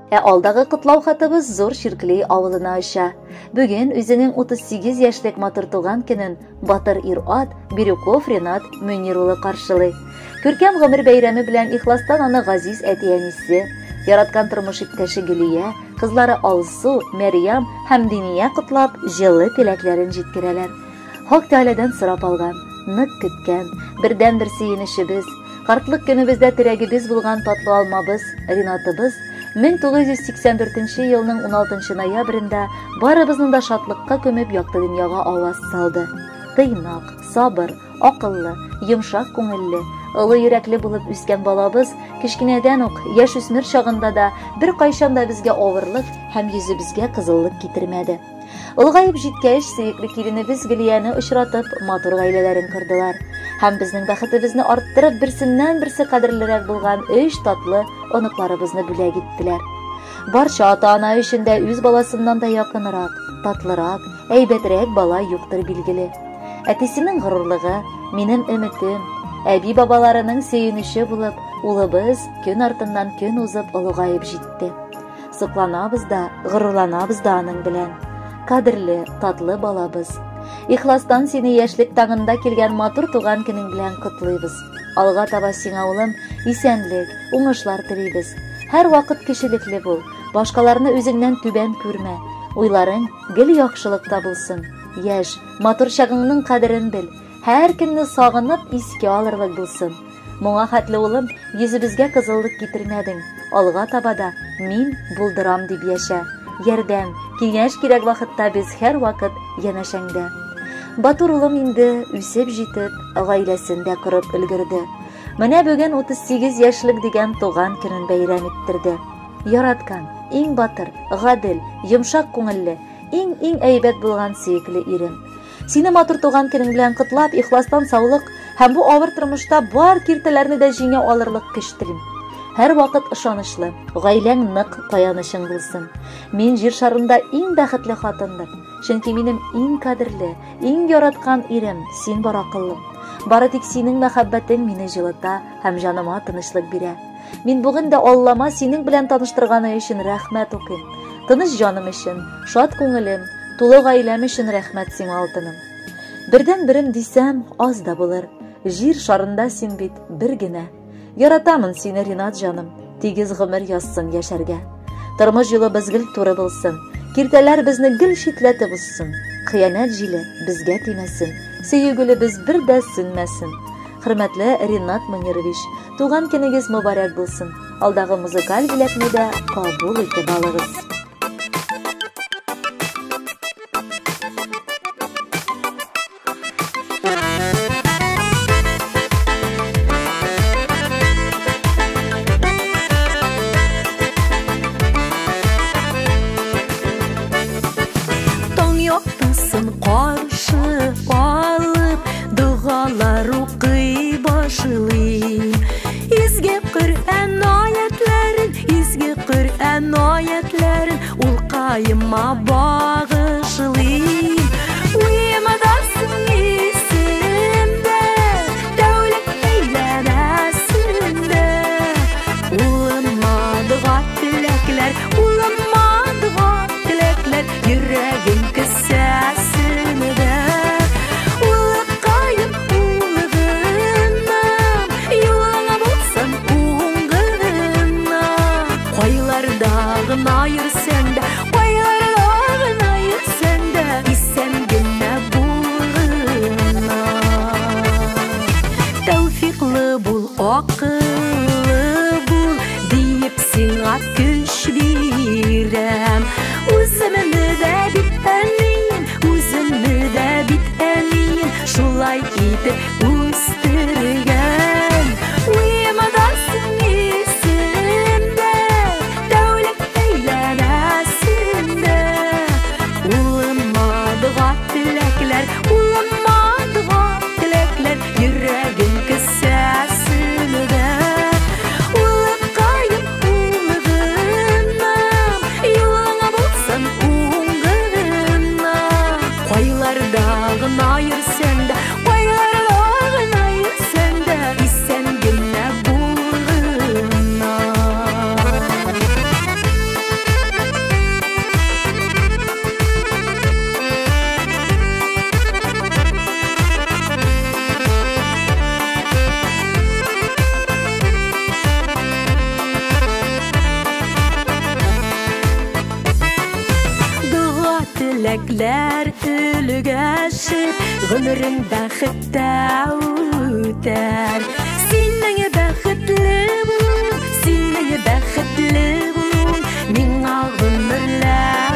Ә алдагы котлау хатыбыз Зур Чиркли авылына оча. Бүген үзенең 38 яшьлек матур туган көнен батыр ир-ат Бирюков Ренат Мөнир улы каршылый. Күркәм гомер бәйрәме белән ихластан аны газиз әти-әнисе, яраткан тормыш иптәше Гөлия, кызлары Алсу, Мәрьям һәм Диния котлап, җылы теләкләрен җиткерәләр. Хак Тәгаләдән сорап алган, нык көткән, бердәнбер сөенечебез, картлык көнебездә терәгебез булган татлы алмабыз, Ринатыбыз 1984 елның 16 ноябрендә барыбызны да шатлыкка күмеп якты дөньяга аваз салды. Тыйнак, сабыр, акыллы, йомшак күңелле, олы йөрәкле булып үскән балабыз кечкенәдән үк, яшүсмер чагында да беркайчан да безгә авырлык һәм йөзебезгә кызыллык китермәде. Олыгаеп җиткәч, сөекле киленебез Гөлияне очратып, матур гаиләләрен кордылар. Һәм безнең бәхетебезне арттырып, берсеннән-берсе кадерлерәк булган өч татлы оныкларыбызны бүләк иттеләр. Барча ата-ана өчен дә үз баласыннан да якынрак, татлырак, әйбәтрәк бала юктыр билгеле. Әтисенең горурлыгы, минем өметем, әби-бабаларының сөенече булып, улыбыз көн артыннан көн узып олыгаеп җитте. Сокланабыз да, горурланабыз да аның белән. Кадерле, татлы балабыз. Ихластан сине яшьлек таңында килгән матур туган көнең белән котлыйбыз. Алга таба сиңа, улым, исәнлек, уңышлар телибез. Һәрвакыт кешелекле бул, башкаларны үзеңнән түбән күрмә. Уйларың гел яхшылыкта булсын. Яшь, матур чагыңның кадерен бел. Һәр көнне сагынып искә алырлык булсын. Моңа хәтле, улым, йөзебезгә кызыллык китермәдең. Алга таба да мин булдырам дип яшә. Ярдәм, киңәш кирәк вакытта без һәрвакыт янәшәңдә. Батур улым инде үсеп җитеп, гаиләсен дә корып өлгерде. Менә бүген 38 яшьлек дигән туган көнен бәйрәм иттерде. Яраткан, иң батыр, гадел, йомшак күңелле, иң-иң әйбәт булган сөекле ирем. Сине матур туган көнең белән котлап, ихластан саулык һәм бу авыр тормышта бар киртәләрне дә җиңә алырлык көч телим. Һәрвакыт ышанычлы, гаиләң нык таянычың булсын. Мин җир шарында иң бәхетле хатындыр. Чөнки минем иң кадерле, иң яраткан ирем, син бар акыллым. Бары тик синең мәхәббәтең мине җылыта һәм җаныма тынычлык бирә. Мин бүген дә Аллама синең белән таныштырганы өчен рәхмәт укыйм. Тыныч җаным өчен, шат күңелем, тулы гаиләм өчен рәхмәт сиңа, алтыным. Бердән-берем дисәм, аз да булыр. Җир шарында син бит бер генә. Яратамын сине, Ринат җаным. Тигез гомер язсын яшәргә. Тормыш юлыбыз гел туры булсын. Киртәләр безне гел читләтеп узсын. Хыянәт җиле безгә тимәсен. Сөю гөлебез бер дә сүнмәсен. Хөрмәтле Ринат Мөнирович, туган көнегез мөбарәк булсын. Алдагы музыкаль бүләкне дә кабул итеп алыгыз. Таң яктысын каршы алып, догалар укый башлыйм. Изге Коръән аятларын, изге Коръән аятларын улкаема багышлыйм. Уймадасың исемдә, тәүлек әйләнәсендә. Улыма дога теләкләр, улыма дога теләкләр, йөрәгем кесәсендә. Улыкаем, улыгынам, юлыңа булсын уңгына. Кайларда гына йөрсәң дә, кайларда гына йөрсәң дә, исән генә булгына. Тәүфиклы бул, акыллы бул, диеп сиңа көч бирәм. Үземне дә бит әнием, үземне дә бит әнием, шулай итеп үстергән. Уймадасың исемдә, тәүлек әйләнәсендә. Улыма дога теләкләр, улыма дога теләкләр, йөрәгем кесәсендә. Улыкаем, улыгынам, юлыңа булсын уңгына. Кайларда гына йөрсәң дә, кайларда гына йөрсәң дә, исән генә булгына. Күрешеп, гомерең бәхеттә үтәр. Синең бәхетле булуың, синең бәхетле булуың миңа гомерләр.